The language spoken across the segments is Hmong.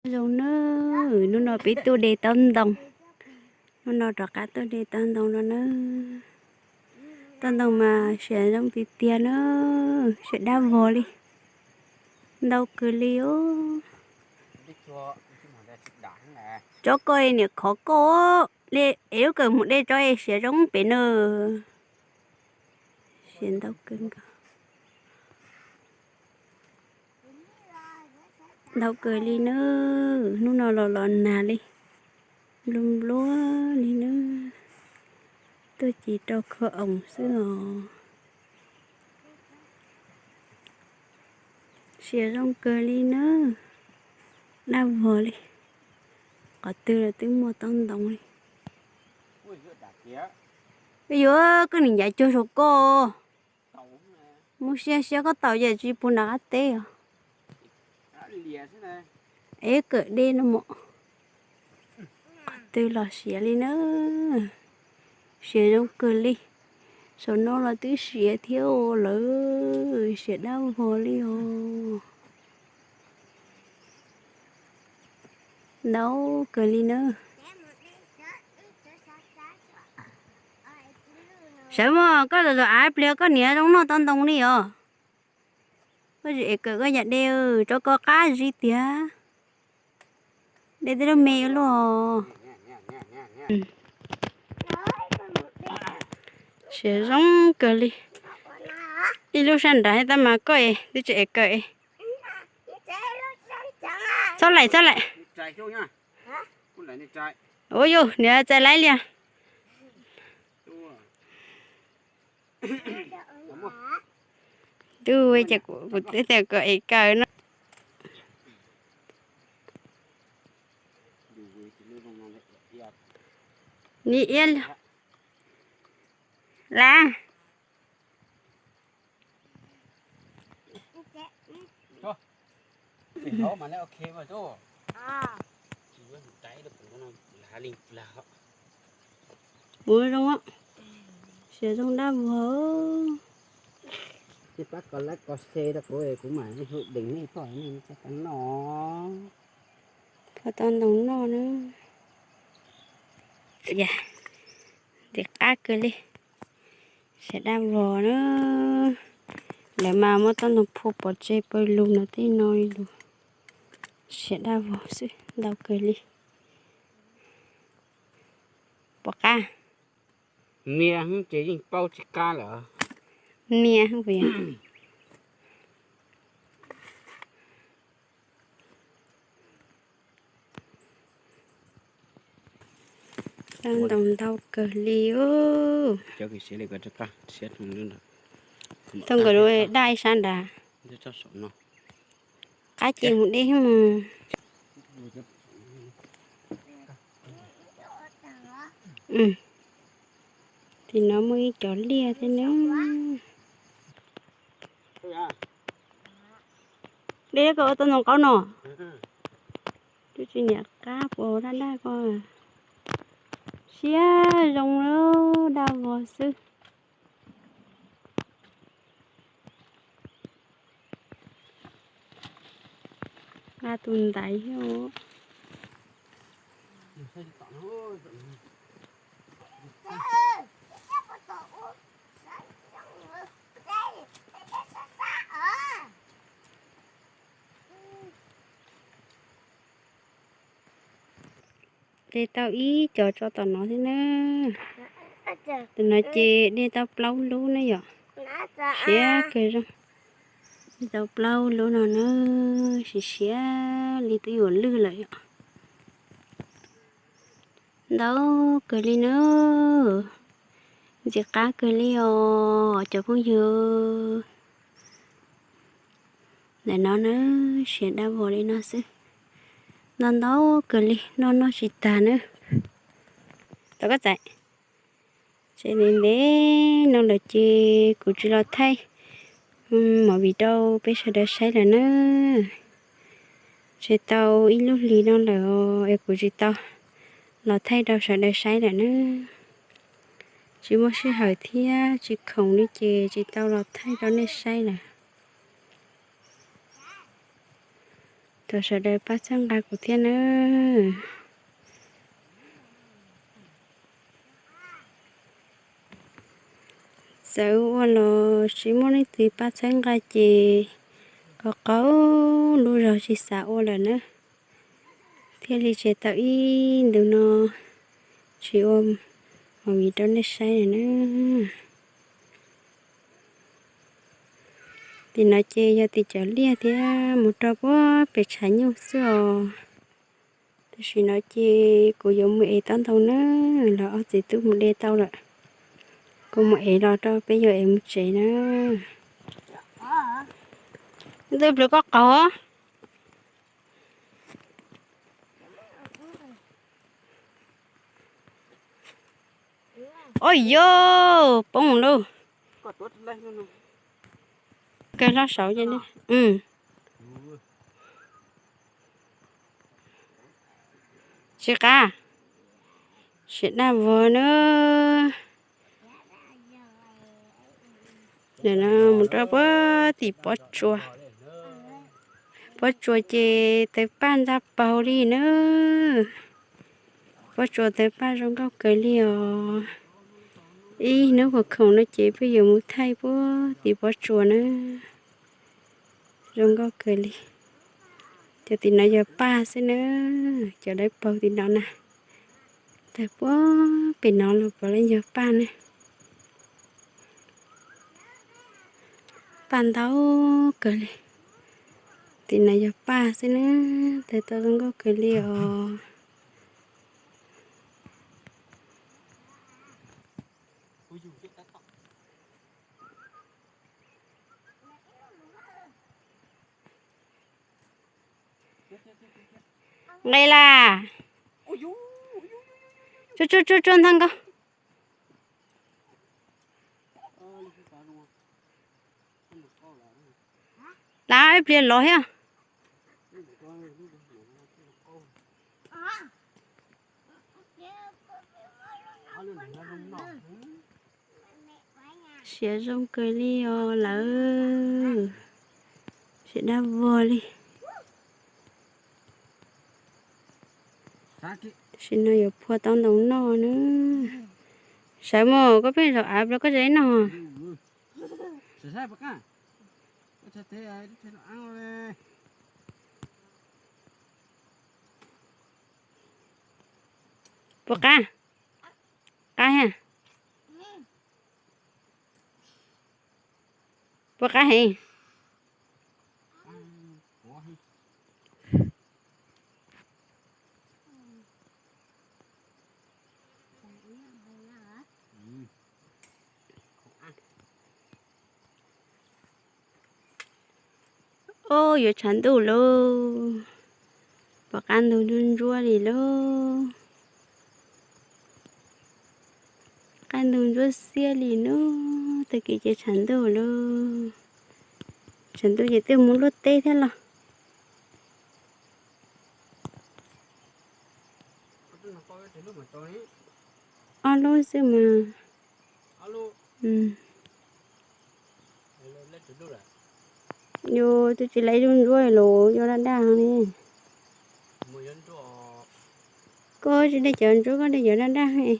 Zoo na, hnub no peb tuaj de taub ntoo, hnub no rov qab tuaj de taub ntoo no na. Taub ntoo mas siav zoo tiag tiag na, siav dab vog li, ntau kawg li os. Tsob koj niam khov koj, es lub kawm mus de tsob es siav zoo pem na. Siav ntau kawg nkaus. Ntau kawg li na, hnub no los los nag li, nplua nplua li na, tuaj ci rau khua oos xwb os. Siav zoo kawg li na, dab vog li, qhov twg los twb muaj taub ntoo li. Yuav koj niam ncav cuag saum koj, mus siab siab koj taus ces tsis pub nram qab teb os. Es kawm dej no mos, qhov twg los siav li na, siav zoo kawg li. Saum no los twb siav thiab lawm, siav dab vog li os. Ntau kawg li na. Sawv mog, koj zom zaws av pliag koj niam zoo noj tau ntoo li os. Koj tsis es kawm koj yam de, tso koj qab zib tiag. De tej lub me ua luaj. Siav zoo kawg li. Ib lub sab nrad tab mas koj twb tsis es kawm. Txhob laim, txhob laim. Ua yus niam txais laib lias. Twb ces kuv twb tias kom es kawm no. Ni iab lab. Ua zoo, siav zoo dab vog. Ces pab kos like kos share rau kuv, kuv mam hu deem nej pom nej txoj kab noj. Pom tau ntoo noj na. Ntxim qab kawg li. Siav dab vog na. Lawv mas muab tau ntoo phua pov tseg pawg lug no tej no li lus. Siav dab vog xwb ntau kawg li. Pom qab. Nias ces yeej paub tsis qab lawm. Nias. Tau ntoo ntau kawg li os. Tau nkawd daj ib sab nrad. Qab ces mus deb mus. Tim no muaj ib cov liaj thiab ne. Deb koj ua tau ntoo qaub no. Twb tsis niam qab puas daj daj koj. Siab zoo daj vog xwb. Nqa tus ntaiv thiab. De tau ib co tso tom no thiab na. Tus no ces de tau plaub lub na yom. Siab kawg zoo. De tau plaub lub no na, siav siab li twb yuav lwj lawm yom. Ntau kawg li na. Ntxim qab kawg li os cov phooj ywg. Ntawm no na, siav daj vog li no xwb. Ntau ntau kawg li, noj noj tsis tag na. Tau koj txais. Tsev ntev ntev no lawm ces kuv tsis los thaij movie rau peb sawv daws saib lawm na. Tsev tau ib lub hlis no lawm es kuv tsis tau los thaij rau sawv daws saib lawm na. Tsis muaj sij hawm thiab tsis khoom li ces tsis tau los thaij rau nej saib lawm. Thov sawv daws pab txhawb nqa kuv thiab nawb. Txawm ua los tsis muaj leej twg pab txhawb nqa ces qhov qaub lub zog tsis xav ua lawm na, thiaj li tsev tau ib ntus no tsis ua movie rau nej saib lawm na. Tim no ces yog tim cov liaj thiab mus rau puag pem tshav nyuj xwb os. Tam sim no ces kuv yuav mus ev taub ntoo na, los ob txiv tub mus de tau lawm. Kuv mus ev los rau peb yuav ev mus tsev na. Ntxawg plhws koj qaug. Oj yo, poob lauj. Kawg hlob saud. Tsis qab, siav daj vog na. Mus rau puag tim pob tsuas. Pob tsuas ces tawv paj ntsa paug li na. Pob tsuas tawv paj zoo nkauj kawg li os. Ib hnub puas khoom no ces peb yuav mus thaij puag tim pob tsuas na. Zoo nkauj kawg li. Cov tim no yog paj xwb na, cov dawb paug tim no na. Tawg puag pem no los puav leej yog paj ne. Paj ntau kawg li. Tim no yog paj xwb na, tawg tau zoo nkauj kawg li os. Nqe las. Tsuag tsuag tsuag ntag nkaus. Las ib pliag los thiab. Siav zoo kawg li os lawm. Siav daj vog li. Tam sim no yuav phua taub ntoo noj na. Sawv mus koj pheej zaum av los koj tseem noj. Puas qab? Qab thiab. Puas qab heev? Ub, yuav tshav ntuj lauj. Pom qab ntug ntsuab ntsuab li lauj. Qab ntug ntsuab xiab li lauj, tag kis ces tshav ntuj lauj. Tshav ntuj ces twb mus luaj teb thiab los. Ob lub xwb mas. Yus twb tsis laiv ib lub ntsuab los yus daj daj li. Koj tsis de cov ntsuab, koj de cov daj daj.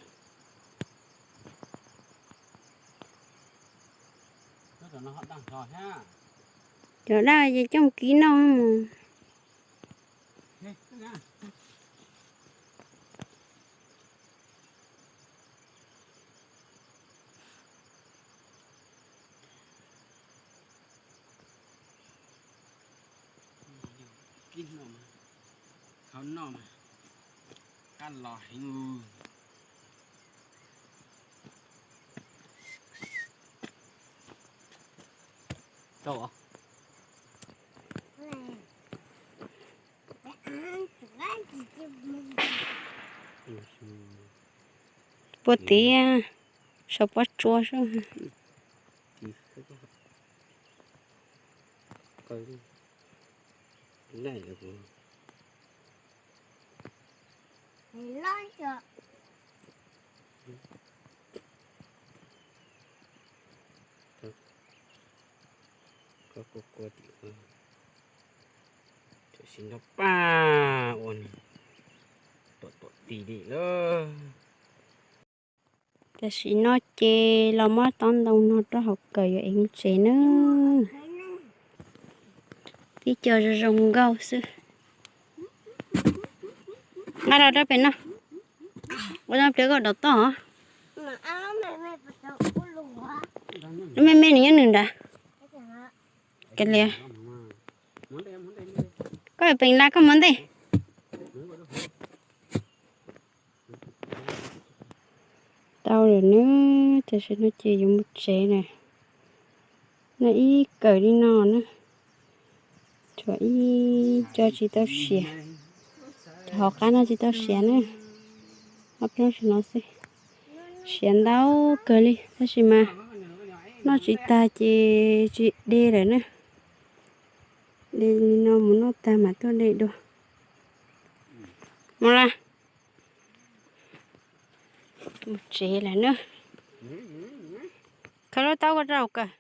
Cov daj ces coj kib noj. Kib noj mas, thauj noj mas, qab los heev. Puag tid, saum pob tsuas xwb. Koj kua kua tim, tam Tsis nrog paj ua tuam tuam tis li lawm. Tam sim no ces los muab tob ntoo no rau hauv kawm yuav ev mus tsev nawb. Tib co zoo zoo nkauj xwb. Nqa los rau pem no, ua tau pliav kom dov toj. Lub me me nws nyob nws nrad. Kav liam, koj yuav peem la koj mus ntej. Tau lawm nawb, tam sim no ces yuav mus tsev na. Noj ib kawm li no na, tshuav ib co tsis tau siav, cov hauv qab no tsis tau siav na. Ob peb lub sim no xwb, siav ntau kawg li tab sis mas noj tsis tag ces tsis de lawm na. De li no mus noj tag mam tuaj de dua. Mus la, mus tsev lawm na. Khaws lub taub koj rau kawm.